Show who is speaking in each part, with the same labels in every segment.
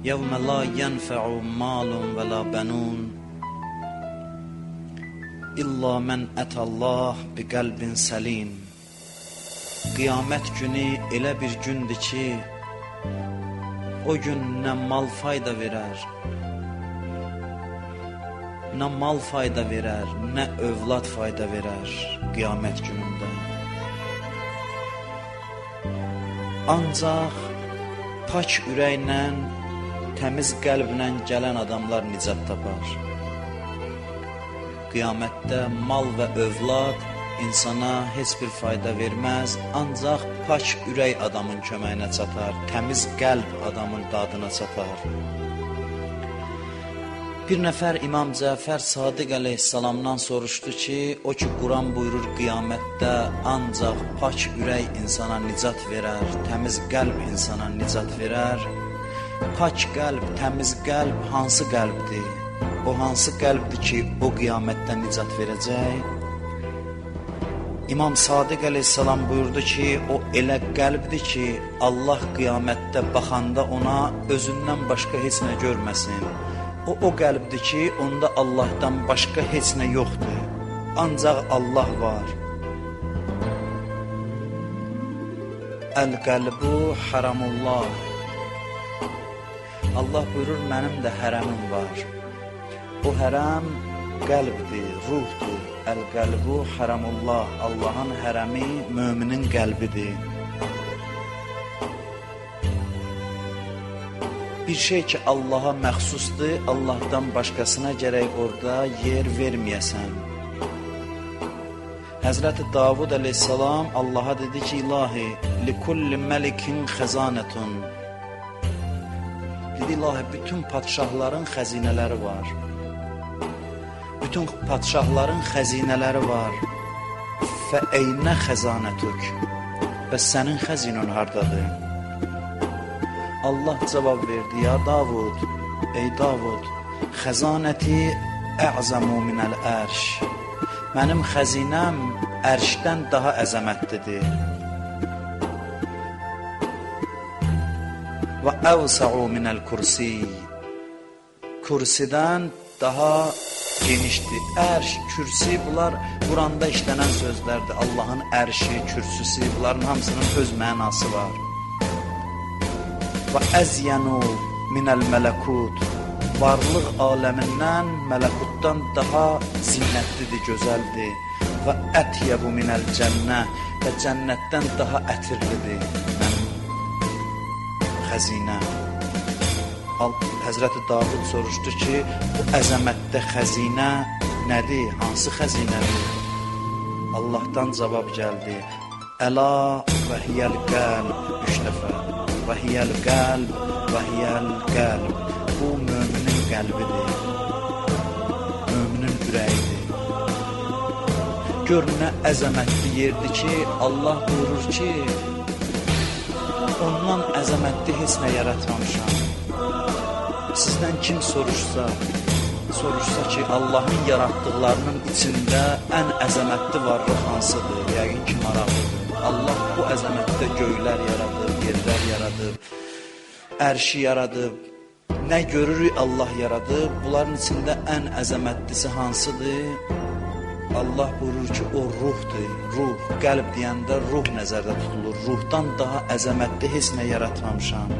Speaker 1: Yevmə la yənfəu malun və la bənun İlla mən ətəllah bi qəlbin səlim. Qiyamət günü elə bir gündür ki, o gün nə mal fayda verər, nə mal fayda verər, nə övlad fayda verər qiyamət günündə. Ancaq pak ürəklə, təmiz qəlblə gələn adamlar nicat tapar. Qiyamətdə mal və övlad insana heç bir fayda verməz, ancaq pak ürək adamın köməyinə çatar, təmiz qəlb adamın dadına çatar. Bir nəfər İmam Cəfər Sadiq əleyhissalamdan soruşdu ki, o ki Quran buyurur qiyamətdə ancaq pak ürək insana nicat verər, təmiz qəlb insana nicat verər. Pak qəlb, təmiz qəlb hansı qəlbdir? O hansı qəlbdir ki, o qiyamətdə nicat verəcək? İmam Sadiq əleyhissalam buyurdu ki, o elə qəlbdir ki, Allah qiyamətdə baxanda ona özündən başqa heç nə görməsin. O qəlbdir ki, onda Allahdan başqa heç nə yoxdur. Ancaq Allah var. Əl-qəlbu haramullah. Allah buyurur, mənim də hərəmim var. O hərəm qəlbdir, ruhdur. Əl-qəlbu haramullah. Allahın hərəmi müminin qəlbidir. Bir şey ki Allaha məxsusdur, Allahdan başqasına gərək orada yer verməyəsən. Həzrəti Davud əleyhissalam Allaha dedi ki, İlahi, likulli məlikin xəzanətun. Dedi, İlahi, bütün padşahların xəzinələri var. Bütün padşahların xəzinələri var. Fə eynə xəzanətük? Bəs sənin xəzinən hardadır? Allah cavab verdi, ya Davud, ey Davud, xəzanəti ə'zəmu minəl ərş. Mənim xəzinəm ərşdən daha əzəmətlidir. Və əvsəu minəl kursi. Kursidən daha genişdir. Ərş, kürsi, bunlar Quranda işlənən sözlərdir. Allahın ərşi, kürsüsü, bunların hamısının öz mənası var. Və əzyənu minəl mələkut. Varlıq aləmindən, mələkutdan daha zinətlidir, gözəldir. Və ətyəbu minəl cənnə. Və cənnətdən daha ətirlidir mənim xəzinəm. Həzrəti Davud soruşdu ki, bu əzəmətdə xəzinə nədir, hansı xəzinədir? Allahdan cavab gəldi. Əla və hiyəl qəlb, 3 dəfə. Və hiyəl qəlb, və hiyəl qəlb. Bu, müminin qəlbidir, müminin ürəyidir. Gör nə əzəmətli yerdir ki, Allah buyurur ki, ondan əzəmətli heç nə yaratmamışam. Sizdən kim soruşsa ki, Allahın yaratdıqlarının içində ən əzəmətli varlıq hansıdır? Yəqin ki, maraqlıdır. Allah bu əzəmətdə göylər yaradıb, yerlər yaradıb, ərşi yaradıb. Nə görürük Allah yaradıb, bunların içində ən əzəmətlisi hansıdır? Allah buyurur ki, o ruhdur. Ruh, qəlb deyəndə ruh nəzərdə tutulur. Ruhdan daha əzəmətli heç nə yaratmamışam.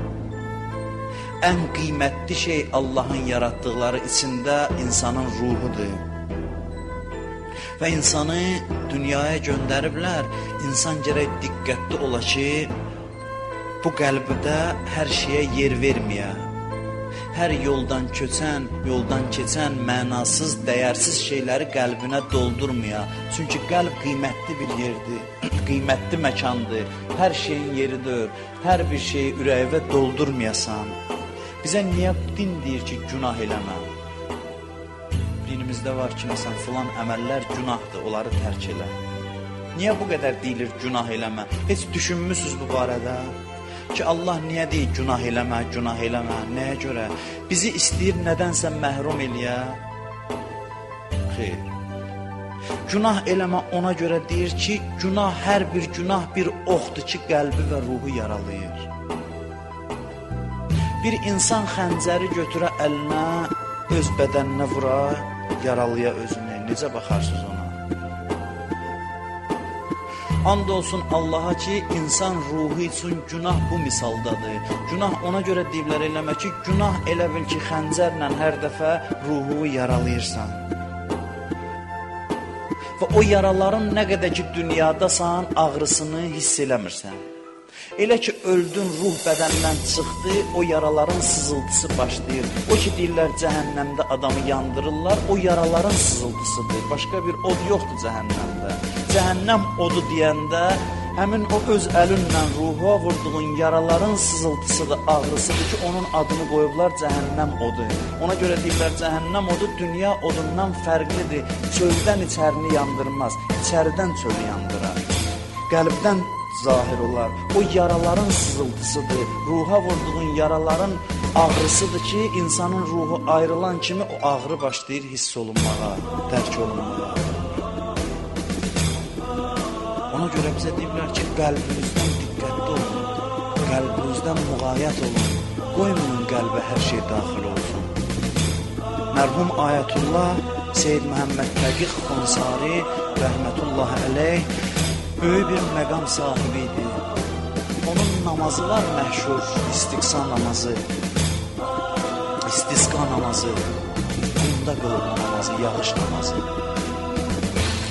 Speaker 1: Ən qiymətli şey Allahın yaratdıqları içində insanın ruhudur. Və insanı dünyaya göndəriblər. İnsan gərək diqqətli ola ki, bu qəlbdə hər şeyə yer verməyə. Hər yoldan köçən, yoldan keçən mənasız, dəyərsiz şeyləri qəlbinə doldurmaya. Çünki qəlb qiymətli bir yerdir, qiymətli məkandır. Hər şeyin yeridir. Hər bir şeyi ürəyivə doldurmayasan. Bizə niyə din deyir ki, günah eləmə? Dinimizdə var ki, məsələn, filan əməllər günahdır, onları tərk elə. Niyə bu qədər deyilir günah eləmə? Heç düşünmüsünüz bu barədə? Ki, Allah niyə deyir günah eləmə, günah eləmə, nəyə görə? Bizi istəyir nədənsə məhrum eləyə? Xeyr. Günah eləmə ona görə deyir ki, günah, hər bir günah bir oxdur ki, qəlbi və ruhu yaralayır. Bir insan xəncəri götürə əlinə, öz bədəninə vura, yaralıya özünü. Necə baxarsınız ona? And olsun Allaha ki, insan ruhu üçün günah bu misaldadır. Günah ona görə deyiblər eləmə ki, günah elə bil ki, xəncərlə hər dəfə ruhu yaralayırsan. Və o yaraların nə qədər ki dünyadasan, ağrısını hiss eləmirsən. Elə ki öldün, ruh bədəndən çıxdı, o yaraların sızıltısı başlayır. O ki deyirlər cəhənnəmdə adamı yandırırlar, o yaraların sızıltısıdır. Başqa bir od yoxdur cəhənnəmdə. Cəhənnəm odu deyəndə həmin o öz əlinlə ruha vurduğun yaraların sızıltısıdır, ağrısıdır ki, onun adını qoyublar cəhənnəm odu. Ona görə deyirlər cəhənnəm odu dünya odundan fərqlidir. Çöldən içərini yandırmaz, içəridən çölü yandırar. Qəlbdən zahir olar. O yaraların sızıltısıdır. Ruha vurduğun yaraların ağrısıdır ki, insanın ruhu ayrılan kimi o ağrı başlayır hiss olunmağa, dərk olunmağa. Ona görə bizə deyiblər ki, qəlbinizdən diqqətli olun, qəlbinizdən müğayət olun, qoymayın qəlbə hər şey daxil olsun. Mərhum Ayətullah Seyid Məhəmməd Təqi Xonsari rəhmətullah əleyh böyük bir məqam sahibi idi. Onun namazı var məşhur, istiqsa namazı, istisqa namazı, qumda qılınan namazı, yağış namazı.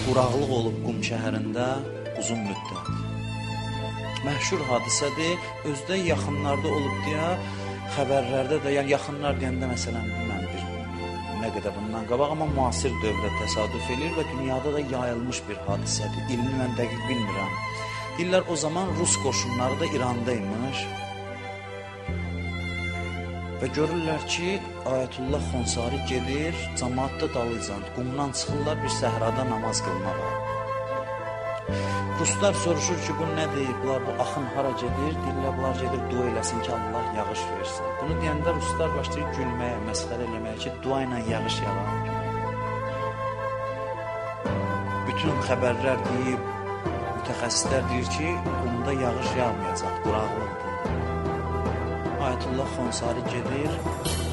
Speaker 1: Quraqlıq olub Qum şəhərində uzun müddət. Məşhur hadisədir, özdə yaxınlarda olub deyə xəbərlərdə də, yəni yaxınlar deyəndə məsələn, mən bir nə qədər bundan qabaq, amma müasir dövrə təsadüf eləyir və dünyada da yayılmış bir hadisədir. İlmi mən dəqiq bilmirəm. Deyirlər o zaman Rus qoşunları da İrandaymış və görürlər ki, Ayətullah Xonsari gedir, camaat da dalıcan, qumdan çıxırlar bir səhrada namaz qılmağa. Ruslar soruşur ki, bu nədir, bunlar, bu axın hara gedir? Deyirlər, bunlar gedir, dua eləsin ki, Allah yağış versin. Bunu deyəndə ruslar başlayır gülməyə, məsxərə eləməyə ki, dua ilə yağış yağar. Bütün xəbərlər deyib, mütəxəssislər deyir ki, qumda yağış yağmayacaq, quraqlıqdır. Ayətullah Xonsari gedir,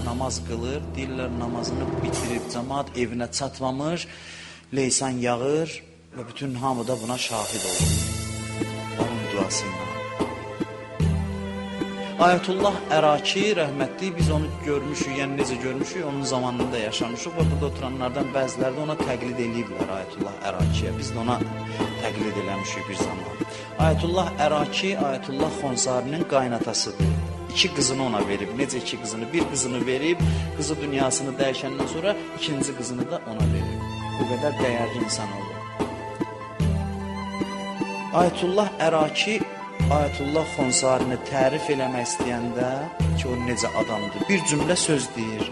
Speaker 1: namaz qılır, deyirlər namazını bitirib, camaat evinə çatmamış, leysan yağır və bütün hamı da buna şahid olur. Onun duası ilə. Ayətullah Əraki rəhmətli, biz onu görmüşük, yəni necə görmüşük, onun zamanında yaşamışıq və burada oturanlardan bəziləri də ona təqlid eləyiblər Ayətullah Ərakiyə. Biz də ona təqlid eləmişik bir zaman. Ayətullah Əraki Ayətullah Xonsarinin qaynatasıdır. İki qızını ona verib. Necə iki qızını? Bir qızını verib, qızı dünyasını dəyişəndən sonra ikinci qızını da ona verib. Bu qədər dəyərli insan olur. Ayətullah Əraki Ayətullah Xonsarini tərif eləmək istəyəndə ki, o necə adamdır, bir cümlə söz deyir.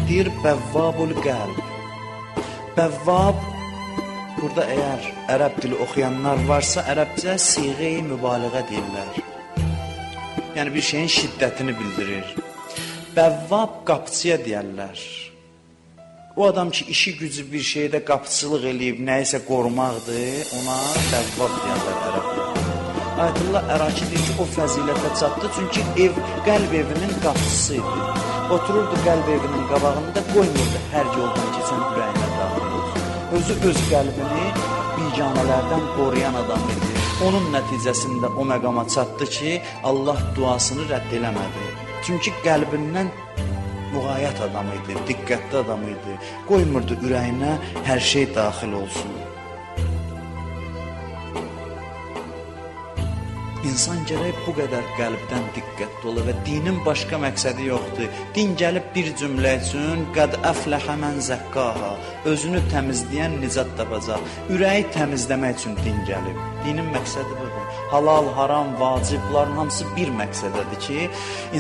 Speaker 1: Deyir, bəvvabul qəlb. Bəvvab, burada əgər ərəb dili oxuyanlar varsa, ərəbcə siğə-i mübaliğə deyirlər. Yəni, bir şeyin şiddətini bildirir. Bəvvab qapıçıya deyərlər. O adam ki, işi gücü bir şeydə qapıçılıq eləyib, nəyisə qorumaqdır, ona bəvvab deyərlər ərəblər. Ayətullah Əraki deyir ki, o fəzilətə çatdı, çünki ev, qəlb evinin qapıçısı idi. Otururdu qəlb evinin qabağında, qoymurdu hər yoldan keçən ürəyinə daxil olsun. Özü öz qəlbini biganələrdən qoruyan adam idi. Onun nəticəsində o məqama çatdı ki, Allah duasını rədd eləmədi. Çünki qəlbindən müğayət adam idi, diqqətli adam idi. Qoymurdu ürəyinə hər şey daxil olsun. İnsan gərək bu qədər qəlbdən diqqətli ola və dinin başqa məqsədi yoxdur. Din gəlib bir cümlə üçün qəd əfləhə mən zəqqaha, özünü təmizləyən nicat tapacaq. Ürəyi təmizləmək üçün din gəlib. Dinin məqsədi budur. Halal, haram, vacib, bunların hamısı bir məqsədədir ki,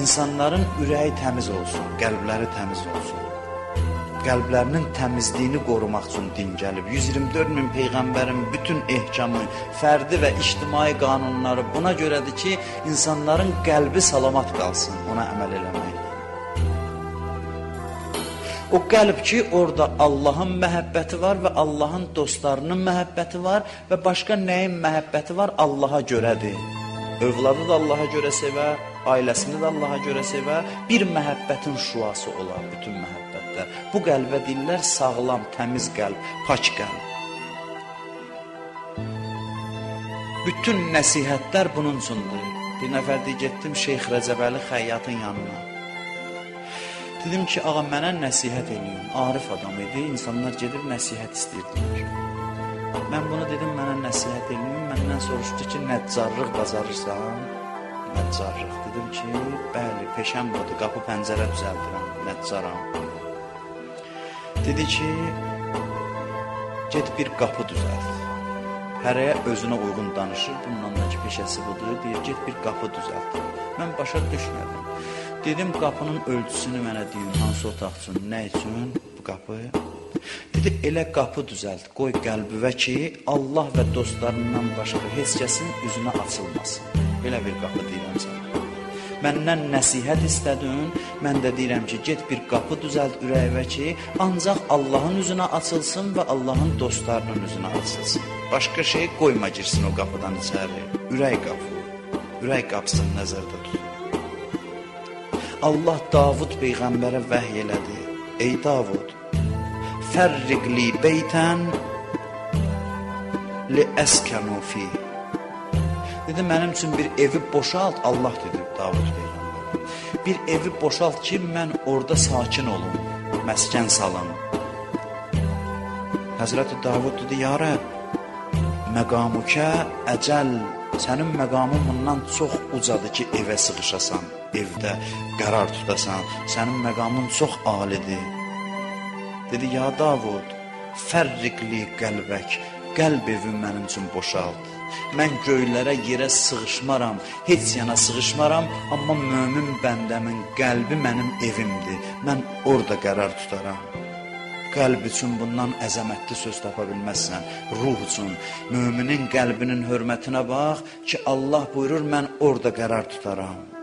Speaker 1: insanların ürəyi təmiz olsun, qəlbləri təmiz olsun. Qəlblərinin təmizliyini qorumaq üçün din gəlib. 124 min peyğəmbərin bütün ehkamı, fərdi və ictimai qanunları buna görədir ki, insanların qəlbi salamat qalsın ona əməl eləməklə. O qəlb ki, orada Allahın məhəbbəti var və Allahın dostlarının məhəbbəti var və başqa nəyin məhəbbəti var Allaha görədir. Övladı da Allaha görə sevər, Ailəsini də Allaha görə sevər, bir məhəbbətin şüası olar bütün məhəbbətlər. Bu qəlbə deyirlər sağlam, təmiz qəlb, pak qəlb. Bütün nəsihətlər bunun üçündür. Bir nəfər deyir, getdim Şeyx Rəcəbəli Xəyyatın yanına. Dedim ki, ağa mənə nəsihət eləyin. Arif adam idi, insanlar gedib nəsihət istəyirdilər. Mən bunu dedim, mənə nəsihət eləyin. Məndən soruşdu ki, nəccarlıq bacarırsan? Nəccarlıq. Dedim ki, bəli, peşəm budur, qapı pəncərə düzəldirəm, nəccaram. Dedi ki, get bir qapı düzəlt. Hərəyə özünə uyğun danışır, bununla da ki, peşəsi budur, deyir, get bir qapı düzəlt. Mən başa düşmədim. Dedim, qapının ölçüsünü mənə deyin, hansı otaq üçün, nə üçün bu qapı? Dedi, elə qapı düzəlt, qoy qəlbivə ki, Allah və dostlarından başqa heç kəsin üzünə açılmasın. Belə bir qapı deyirəm sənə. Məndən nəsihət istədin, mən də deyirəm ki, get bir qapı düzəlt ürəyivə ki, ancaq Allahın üzünə açılsın və Allahın dostlarının üzünə açılsın. Başqa şey qoyma girsin o qapıdan içəri. Ürək qapı, ürək qapısını nəzərdə tutun. Allah Davud peyğəmbərə vəhy elədi. Ey Davud, fərriq li beytən li əskənu fi. Dedi, mənim üçün bir evi boşalt, Allah dedi Davud peyğəmbərə. Bir evi boşalt ki, mən orada sakin olum, məskən salım. Həzrəti Davud dedi, ya Rəbb, məqamukə əcəl, sənin məqamın bundan çox ucadır ki, evə sığışasan, evdə qərar tutasan, sənin məqamın çox alidir. Dedi, ya Davud, fərriqli qəlbək, qəlb evim mənim üçün boşalt. Mən göylərə, yerə sığışmaram, heç yana sığışmaram, amma mömin bəndəmin qəlbi mənim evimdir. Mən orada qərar tutaram. Qəlb üçün bundan əzəmətli söz tapa bilməzsən. Ruh üçün, müminin qəlbinin hörmətinə bax ki, Allah buyurur, mən orada qərar tutaram.